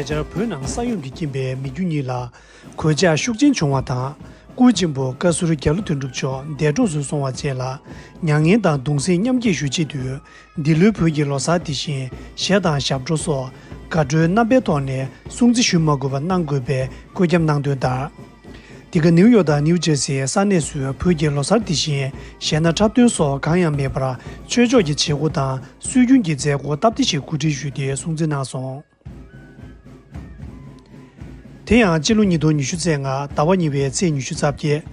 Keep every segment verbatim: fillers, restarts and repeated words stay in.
ཉེ་ཆར་བོད་ནང་ས་ཡོམ་གྱིས་རྐྱེན་པས་མི་རྒྱུ་གཉིས་ལ་གོད་ཆག་ཤུགས་ཆེན་བྱུང་བ་དང་། སྐུ་གཅེན་པོ་བཀའ་ཟུར་རྒྱ་ལོ་དོན་གྲུབ་མཆོག་འདས་གྲོངས་སུ་སོང་བ་བཅས་ལ་མྱ་ངན་དང་གདུང་སེམས་མཉམ་སྐྱེད་ཞུ་ཆེད་དུ། འདི་ལོའི་བོད་ཀྱི་ལོ་གསར་དེ་བཞིན་གཞས་དང་ཞབས་བྲོ་སོགས་དགའ་སྤྲོའི་རྣམ་པའི་ཐོག་ནས་སྲུང་བརྩི་ཞུ་མ་དགོས་པ་གནང་དགོས་པའི་བཀོད་ཁྱབ་གནང་དོན་ལྟར། འདི་ག་ནིའུ་ཡོག་དང་ནིའུ་ཇར་སིའི་ས་གནས་སུ་བོད་ཀྱི་ལོ་གསར་དེ་བཞིན་གཞས་སྣ་འཁྲབ་སྟོན་སོགས་གང་ཡང་མེད་པར་ཆོས་ཕྱོགས་ཀྱི་བྱེད་སྒོ་དང་སྲོལ་རྒྱུན་གྱི་མཛད་སྒོ་སྟབས་བདེ་ཞིག་གོ་སྒྲིག་ཞུས་ཏེ་སྲུང་བརྩི་གནང་སོང་། དེ་ཡང་སྤྱི་ལོ་ཉིས་སྟོང་ཉི་ཤུ་རྩ་ལྔ་ཟླ་བ་གཉིས་པའི་ཚེས་ཉི་ཤུ་རྩ་བརྒྱད།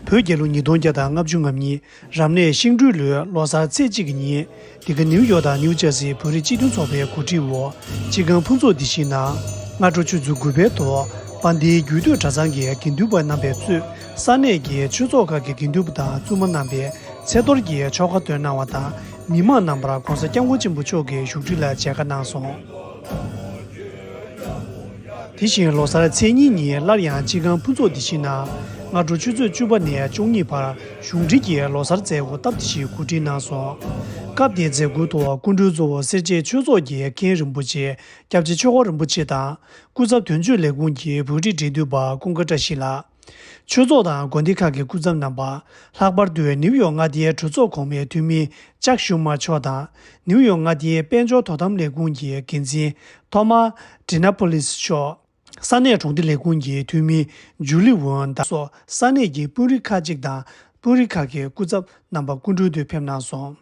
བོད་རྒྱལ་ལོ་ཉིས་སྟོང་བརྒྱ་དང་ལྔ་བཅུ་ང་གཉིས་རབ་གནས་ཤིང་སྦྲུལ་ལོའི་ལོ་གསར་ཚེས་གཅིག་གི་ཉིན། འདི་ག་ནིའུ་ཡོག་དང་ནིའུ་ཇར་སིའི་བོད་རིགས་སྤྱི་མཐུན་ཚོགས་པའི་གོ་སྒྲིག་འོག་སྤྱི་ཁང་ཕུན་ཚོགས་སྡེ་བཞི་ནང་སྔ་དྲོ་ཆུ་ཚོད་དགུ་པའི་ཐོག་དཔལ་ལྡན་རྒྱུད་སྟོད་གྲྭ་ཚང་གི་དགེ་འདུན་པ་རྣམ་པས་གཙོས་ས་གནས་ཀྱི་ཆོས་ཚོགས་ཁག་གི་དགེ་འདུན་པ་དང་བཙུན་མ་རྣམ་པས་ཚེ་གཏོར་གྱི་ཆོ་ག་འདོན་གནང་བ་དང་། མི་མང་རྣམ་པར་༸གོང་ས་༸སྐྱབས་མགོན་ཆེན་པོ་མཆོག་གི་བཞུགས་ཁྲི་ལ་མཇལ་ཁ་གནང་སོང་། དེ་བཞིན་ལོ་གསར་ཚེས་གཉིས་ཉིན་སླར་ཡང་སྤྱི་ཁང་ཕུན་ཚོགས་སྡེ་བཞི་ནང་སྔ་དྲོ་ཆུ་ཚོད་བཅུ་པ་ནས་བཅུ་གཉིས་བར་གཞུང་འབྲེལ་གྱི་ལོ་གསར་མཛད་སྒོ་སྟབས་བདེ་ཞིག་གོ་སྒྲིག་གནང་སོང་། སྐབས་དེའི་མཛད་སྒོའི་ཐོག་སྐུ་མགྲོན་གཙོ་བོ་སེར་བྱེས་ཆོས་ཚོགས་ཀྱི་མཁན་རིན་པོ་ཆེ་སྐྱབས་རྗེ་ཆོས་འཁོར་རིན་པོ་ཆེ་དང་། སྐུ་ཚབ་དོན་གཅོད་ལས་ཁུངས་ཀྱི་བོད་རིགས་འབྲེལ་མཐུད་པ་ཀུན་དགའ་བཀྲ་ཤིས་ལགས། ཆོས་ཚོགས་དང་དགོན་སྡེ་ཁག་གི་སྐུ་ཚབ་རྣམ་པ། ལྷག་པར་དུ་ནིའུ་ཡོག་མངའ་སྡེའི་གྲོས་ཚོགས་གོང་མའི་འཐུས་མི་ཅག་ཤུ་མར་མཆོག་དང་། ནིའུ་ཡོག་མངའ་སྡེའི་དཔལ་འབྱོར་དོ་དམ་ལས་ཁུངས་ཀྱི་འགན་འཛིན་ཐོ་མ་ཌི་ན་པོ་ལིས་མཆོག་ས་གནས་གྲོང་སྡེ་ལས་ཁུངས་ཀྱི་འཐུས་མི་ཇུ་ལི་ཝུན་དང་སོགས་ས་གནས་ཀྱི་དཔོན་རིགས་ཁག་ཅིག་དང་དཔོན་རིགས་ཁག་གི་སྐུ་ཚབ་རྣམ་པ་སྐུ་མགྲོན་དུ་ཕེབས་གནང་སོང་།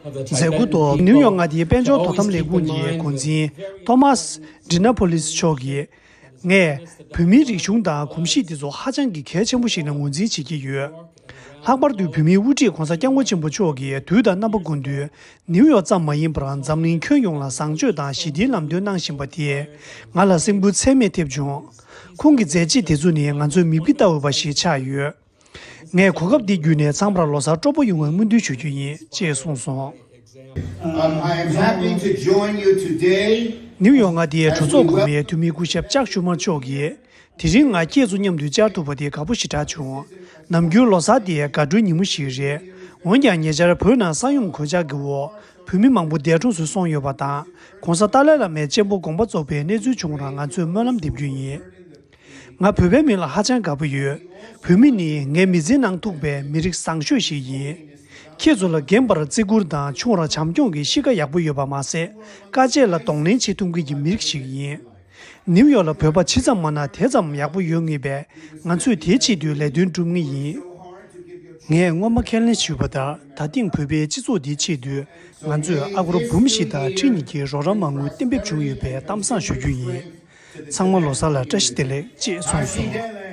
མཛད་སྒོའི་ཐོག་ནིའུ་ཡོག་མངའ་སྡེའི་དཔལ་འབྱོར་དོ་དམ་ལས་ཁུངས་ཀྱི་འགོ་འཛིན་ཐོ་མཱས་ཌི་ན་པོ་ལིས་མཆོག་གིས། ངས་བོད་མིའི་རིག་གཞུང་དང་གོམས་གཤིས་འདི་ཚོ་ཧ་ཅང་གི་གལ་ཆེན་པོ་ཞིག་ལ་ངོས་འཛིན་བྱེད་ཀྱི་ཡོད། ལྷག་པར་དུ་བོད་མིའི་དབུ་ཁྲིད་༸གོང་ས་༸སྐྱབས་མགོན་ཆེན་པོ་མཆོག་གིས་དུས་དང་རྣམ་པ་ཀུན་ཏུ་ནིའུ་ཡོག་ཙམ་མ་ཡིན་པར་འཛམ་གླིང་ཁྱོན་ཡོངས་ལ་བཟང་སྤྱོད་དང་ཞི་བདེའི་ལམ་སྟོན་གནང་བཞིན་པ་དེས་ང་ལ་སེམས་འགུལ་ཚད་མེད་ཐེབས་བྱུང་། ཁོང་གི་མཛད་རྗེས་དེ་ཚོ་ནི་ང་ཚོའི་མིག་དཔེ་ལྟ་འོས་པ་ཞིག་ཆགས་ཡོད། ངས་གོ་སྐབས་འདི་བརྒྱུད་ནས་ཚང་མར་ལོ་གསར་སྤྲོ་པོ་ཡོང་བའི་སྨོན་འདུན་ཞུ་རྒྱུ་ཡིན་ཅེས་གསུངས་སོང་། Um, I am happy to join you today. ནིའུ་ཡོག་མངའ་སྡེའི་གྲོས་ཚོགས་གོང་མའི་འཐུས་མི་སྐུ་ཞབས་ཅག་ཤུ་མར་མཆོག་གིས། དེ་རིང་ང་ཁྱེད་ཚོ་མཉམ་དུ་བཅར་ཐུབ་པ་དེ་དགའ་པོ་ཞེ་དྲག་བྱུང་། ནམ་རྒྱུན་ལོ་གསར་དེ་དགའ་སྤྲོའི་ཉིན་མོ་ཞིག་རེད། འོན་ཀྱང་ཉེ་ཆར་བོད་ནང་ས་ཡོམ་གོད་ཆག་གི་འོག་བོད་མི་མང་པོ་འདས་གྲོངས་སུ་སོང་ཡོད་པ་དང་། ༸གོང་ས་ཏཱ་ལའི་བླ་མའི་གཅེན་པོ་དགོངས་པ་རྫོགས་པའི་གནས་ཚུལ་བྱུང་བར་ང་ཚོས་སྨོན་ལམ་འདེབས་རྒྱུ་ཡིན། ང་བོད་པའི་མིང་ལ་ཧ་ཅང་དགའ་པོ་ཡོད། བོད་མི་ནི་ངའི་མི་ཚེའི་ནང་ཐུག་པའི་མི་རིགས་བཟང་ཤོས་ཤིག་ཡིན། ཁྱེད་ཚོ་ལ་རྒན་པར་བརྩི་བཀུར་དང་ཆུང་བར་བྱམས་སྐྱོང་གི་གཤིས་ཀ་ཡག་པོ་ཡོད་པ་མ་ཟད། དཀའ་སྤྱད་ལ་གདོང་ལེན་བྱེད་ཐུབ་མཁན་གྱི་མི་རིགས་ཤིག་ཡིན། ནིའུ་ཡོག་ལ་བོད་པ་ཇི་ཙམ་མང་ན་དེ་ཙམ་ཡག་པོ་ཡོད་ངེས་པས། ང་ཚོས་དེའི་ཆེད་དུ་ལས་དོན་སྒྲུབ་ངེས་ཡིན། ངས་སྔོན་མ་ཁས་ལེན་ཞུས་པ་ལྟར། ད་ཐེངས་བོད་པའི་སྤྱི་ཚོགས་འདིའི་ཆེད་དུ། ང་ཚོས་ཨ་སྒོར་འབུམ་བཞི་དང་ཁྲི་གཉིས་ཀྱི་རོགས་རམ་མ་དངུལ་གཏན་འབེབས་བྱུང་ཡོད་པའི་གཏམ་བཟང་ཞུ་རྒྱུ་ཡིན། ཚང་མ་ལོ་གསར་ལ་བཀྲ་ཤིས་བདེ་ལེགས་ཅེས་གསུངས་སོང་།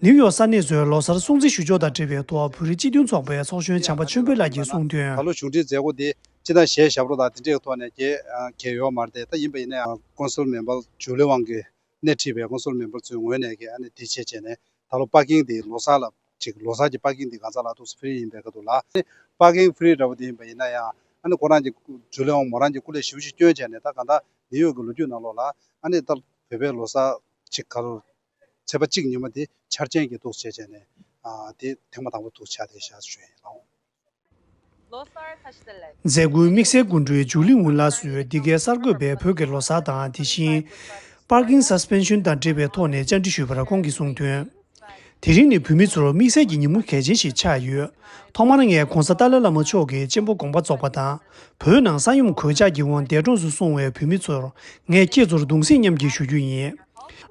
ནིའུ་ཡོག་ས་གནས་སུ་ལོ་གསར་སྲུང་བརྩི་ཞུ་ཕྱོགས་དང་འབྲེལ་བའི་ཐོག་བོད་རིགས་སྤྱི་མཐུན་ཚོགས་པའི་ཚོགས་གཞོན་བྱམས་པ་ཆོས་འཕེལ་ལགས་ཀྱིས་གསུངས་དོན། ད་ལོ་གཞུང་འབྲེལ་མཛད་སྒོ་འདི་སྤྱིར་བཏང་གཞས་ཞབས་བྲོ་དང་དེ་འདྲའི་ཐོག་ནས་གྱེས་གྱེས་ཡོད་མ་རེད་དེ། ད་ཡིན་པ་ཡིན་ན་ཡང་ཀོན་སུལ་མེམ་བར་ཇུ་ལི་ཝང་གིས་སྣེ་ཁྲིད་པའི་ཀོན་སུལ་མེམ་བར་ཚོའི་ངོས་ནས་གྱེས་ཨ་ནི་དེ་བྱས་བྱས་ནས་ད་ལོ་པར་ཀིང་དེ་ལོ་གསར་ལ་ཅིག་ལོ་གསར་གྱི་པར་ཀིང་དེ་གང་ཟག་ལ་ཏོག་ཙམ་ཧྥི་རི་ཡིན་པའི་ཁ་ཐུག་ལ། པར་ཀིང་ཧྥི་རི་འདྲ་བོ་དེ་ཡིན་པ་ཡིན་ན་ཡང་ཨ་ནི་ཁོ་རང་གི་ཇུ་ལི་ཝང་མོ་རང་གི་སྐུ་ལས་ཞེ་པོ་ཞིག་བསྐྱོན་བྱས་ནས། ད་གང་ལྟར་ནིའུ་ཡོག་གི་ལོ་རྒྱུས་ནང་ལོགས་ལ་ཨ་ནི་ད་བོད་པའི་ལོ་གསར་ཅིག་ག་རུ་ཚེས་པ་གཅིག་ཉིན་མོ་དེ་འཆར་ཅན་གྱི་ཐོག་བྱས་བྱས་ནས། ཨ་དེ་ཐེངས་མ་དང་པོ་ཐོག་ཆགས་བསྡད་བཞག་ཞུ་ཡ་ཡིན་ལགས། མཛད་སྒོའི་དམིགས་བསལ་སྐུ་མགྲོན་ཇུ་ལི་ཝུན་ལགས་སུ་འདི་གའི་གསར་འགོད་པས་བོད་ཀྱི་ལོ་གསར་དང་དེ་བཞིན་པར་ཀིང་སཱ་སི་པེན་ཤོན་དང་འབྲེལ་བའི་ཐོག་ནས་བཅར་འདྲི་ཞུས་པར་ཁོང་གིས་གསུངས་དོན། དེ་རིང་ནི་བོད་མི་ཚོར་དམིགས་བསལ་གྱི་ཉིན་མོ་གལ་ཆེན་ཞིག་ཆགས་ཡོད། ཐོག་མར་ངས་༸གོང་ས་ཏཱ་ལའི་བླ་མ་མཆོག་གི་གཅེན་པོ་དགོངས་པ་རྫོགས་པ་དང་། བོད་ནང་ས་ཡོམ་གོད་ཆག་གི་འོག་འདས་གྲོངས་སུ་སོང་བའི་བོད་མི་ཚོར་ངས་ཁྱེད་ཚོར་གདུང་སེམས་མཉམ་སྐྱེད་ཞུ་རྒྱུ་ཡིན།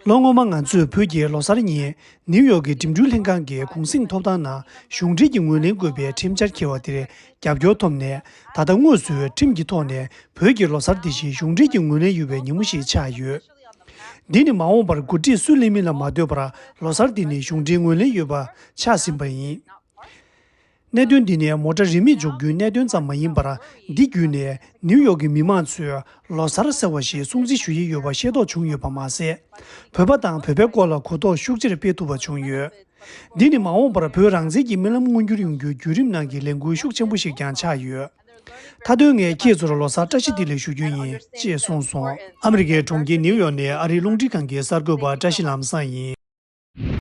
ལོ་སྔོན་མ་ང་ཚོས་བོད་ཀྱི་ལོ་གསར་ཉིན་ནིའུ་ཡོག་གི་འགྲིམ་འགྲུལ་ལྷན་ཁང་གི་གུང་གསེང་ཐོབ་ཐང་ནང་གཞུང་འབྲེལ་གྱི་ངོས་ལེན་དགོས་པའི་ཁྲིམས་འཆར་འཁྱེར་བ་དེར་རྒྱབ་སྐྱོར་ཐོབ་ནས། ད་ལྟ་དངོས་སུ་ཁྲིམས་ཀྱི་ཐོག་ནས་བོད་ཀྱི་ལོ་གསར་དེ་བཞིན་གཞུང་འབྲེལ་གྱི་ངོས་ལེན་ཡོད་པའི་ཉིན་མོ་ཞིག་ཆགས་ཡོད། འདི་ནི་མ་འོངས་པར་འགོ་ཁྲིད་སུ་སླེབས་མིན་ལ་མ་ལྟོས་པར་ལོ་གསར་འདི་ནི་གཞུང་འབྲེལ་ངོས་ལེན་ཡོད་པ་ཆགས་ཟིན་པ་ཡིན། གནད་དོན་འདི་ནི་མོ་ཊ་རིན་མེད་འཇོག་རྒྱུའི་གནད་དོན་ཙམ་མ་ཡིན་པར། འདི་བརྒྱུད་ནས་ནིའུ་ཡོག་གི་མི་མང་ཚོས་ལོ་གསར་ཟེར་བ་ཞིག་སྲུང་བརྩི་ཞུ་ཡི་ཡོད་པ་ཤེས་རྟོགས་བྱུང་ཡོད་པ་མ་ཟད། བོད་པ་དང་བོད་པའི་སྐོར་ལ་གོ་རྟོགས་ཤུགས་ཆེར་སྤེལ་ཐུབ་པ་བྱུང་ཡོད། འདི་ནི་མ་འོངས་པར་བོད་རང་བཙན་གྱི་རྨི་ལམ་མངོན་འགྱུར་ཡོང་རྒྱུའི་བརྒྱུད་རིམ་ནང་གི་ལས་འགུལ་ཤུགས་ཆེན་པོ་ཞིག་ཀྱང་ཆགས་ཡོད། མཐའ་དོན་ངས་ཁྱེད་ཚོར་ལོ་གསར་བཀྲ་ཤིས་བདེ་ལེགས་ཞུ་རྒྱུ་ཡིན་ཅེས་གསུངས་སོང་། ཨ་མི་རི་ཀའི་གྲོང་ཁྱེར་ནིའུ་ཡོག་ནས་ཨ་རིའི་རླུང་འཕྲིན་ཁང་གི་གསར་འགོད་པ་བཀྲ་ཤིས་ལམ་བཟང་ཡིན།